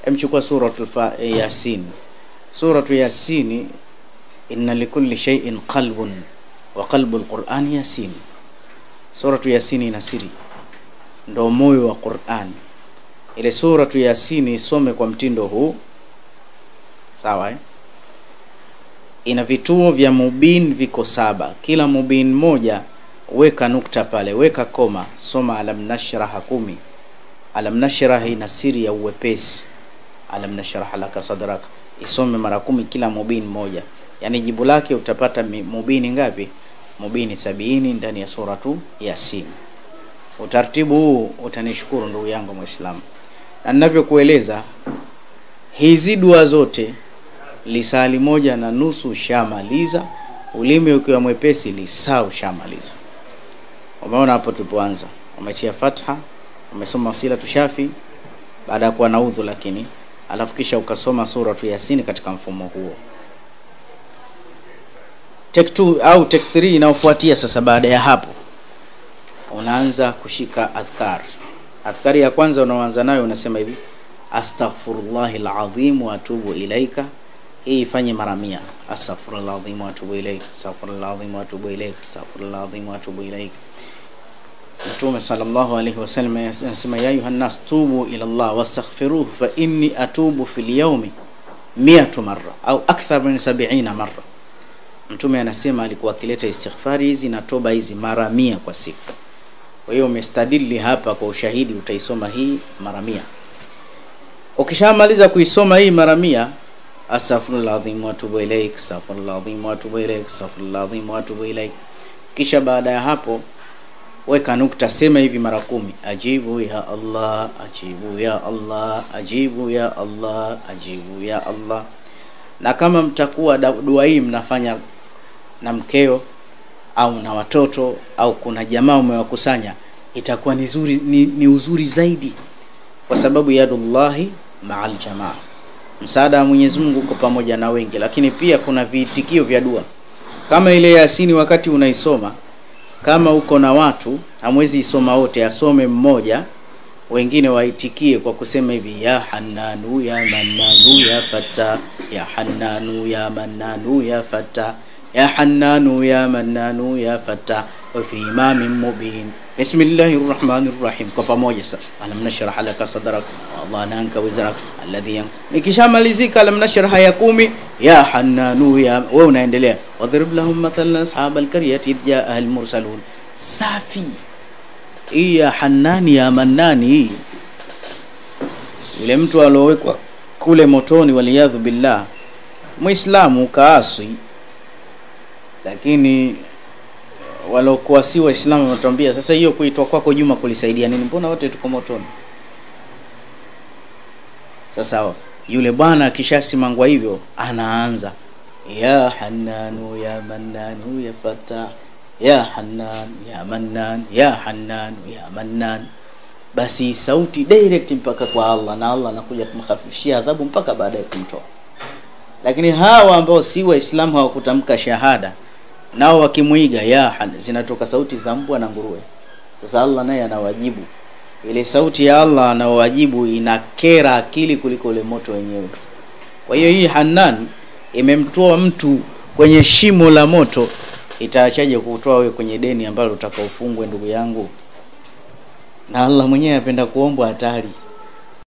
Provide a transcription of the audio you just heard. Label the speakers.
Speaker 1: Emchukua suratul Yasin. Suratu Yasin, inna likulli shay'in qalbun wa qalbul Qur'an Yasin. Suratu Yasin ina siri, ndo moyo wa Qur'an. Ile suratu Yasin isome kwa mtindo huu, sawa eh? Ina vituo vya mubin viko 7. Kila mubin moja weka nukta pale, weka koma, soma alam nashraha 10. Alam nashraha ina siri ya uwepesi. Alam nashrah laka sadrak, isome mara 10 kila mubin moja. Yani jibu lake utapata mubini ngapi? Mubini 70 ndani ya suratu Yasin. Utaratibu huu utanishukuru ndugu yangu Muislamu. Na ninavyokueleza hizi dua zote lisali 1.5 ushamaliza, ulimi ukiwa mwepesi lisaa ushamaliza. Umeona hapo tulipoanza, umetia fatha, umesoma wasila tushafi baada ya kuwa na udhu, lakini alafu kisha ukasoma suratu Yasin katika mfumo huo. Take 2 au take 3 inayofuatia sasa baada ya hapo unaanza kushika adhkar. Adhkari ya kwanza unaoanza nayo unasema hivi: astaghfirullahil azim wa atubu ilaika. Hii ifanye mara 100. Astaghfirullahil azim wa atubu ilaika, astaghfirullahil azim wa atubu ilaika, astaghfirullahil azim wa atubu ilaika. Mtume sallallahu alayhi wasallam anasema ya ayuhan nas tubu ila Allah wastaghfiruhu fa inni atubu fil yawmi 100 marra au akthar min 70 marra. Mtume anasema alikuwa akileta istighfari hizi na toba hizi mara 100 kwa siku. Kwa hiyo umestadili hapa kwa ushahidi, utaisoma hii mara 100. Ukishamaliza kuisoma hii mara 100, astaghfirullah alazim wa atubu ilaik, astaghfirullah alazim wa atubu ilaik, astaghfirullah alazim wa atubu ilaik. Kisha baada ya hapo weka nukta, sema hivi mara 10: ajibu ya Allah, ajibu ya Allah, ajibu ya Allah, ajibu ya Allah. Na kama mtakuwa dua hii mnafanya na mkeo au na watoto au kuna jamaa umewakusanya, itakuwa ni nzuri, ni uzuri zaidi, kwa sababu yadullahi ma'al jamaa, msaada wa Mwenyezi Mungu uko pamoja na wengi. Lakini pia kuna viitikio vya dua kama ile Yasini, wakati unaisoma kama uko na watu hamwezi isoma wote, asome mmoja, wengine waitikie kwa kusema hivi: ya Hannanu ya Mannanu ya Fatta, ya Hannanu ya Mannanu ya Fatta, ya Hannanu ya Mannanu ya Fatta, wa fi imamin mubin, bismillahir rahmanir rahim. Kwa pamoja sasa, alam nashrah laka sadrak wa wada'na anka wizrak alladhi. Nikishamalizika alam nashrah ya 10, ya Hannanu ya, wewe unaendelea wadrib lahum mathalan ashabal qaryati idh jaa al mursalun. Safi. Hii ya Hannani ya Mannani, yule mtu alowekwa kule motoni waliyadhu billah, Muislamu kaasi, lakini walokuwa si Waislamu wanatuambia sasa hiyo kuitwa kwako Juma kulisaidia nini? Mbona wote tuko motoni? Sasa yule bwana akishasimangwa hivyo anaanza ya Hannanu ya Mannanu ya Fattah, ya Hannan ya Mannan ya Hannan ya Mannan. Basi sauti direct mpaka kwa Allah, na Allah anakuja kumkhafifishia adhabu mpaka baadaye kumtoa. Lakini hawa ambao si Waislamu hawakutamka shahada, nao wakimuiga ya Han, zinatoka sauti za mbwa na nguruwe. Sasa Allah naye anawajibu. Ile sauti ya Allah anawajibu inakera akili kuliko ile moto wenyewe. Kwa hiyo hii Hannan imemtoa mtu kwenye shimo la moto, itaachaje kukutoa wewe kwenye deni ambalo utakaofungwe ndugu yangu? Na Allah mwenyewe anapenda kuombwa hatari.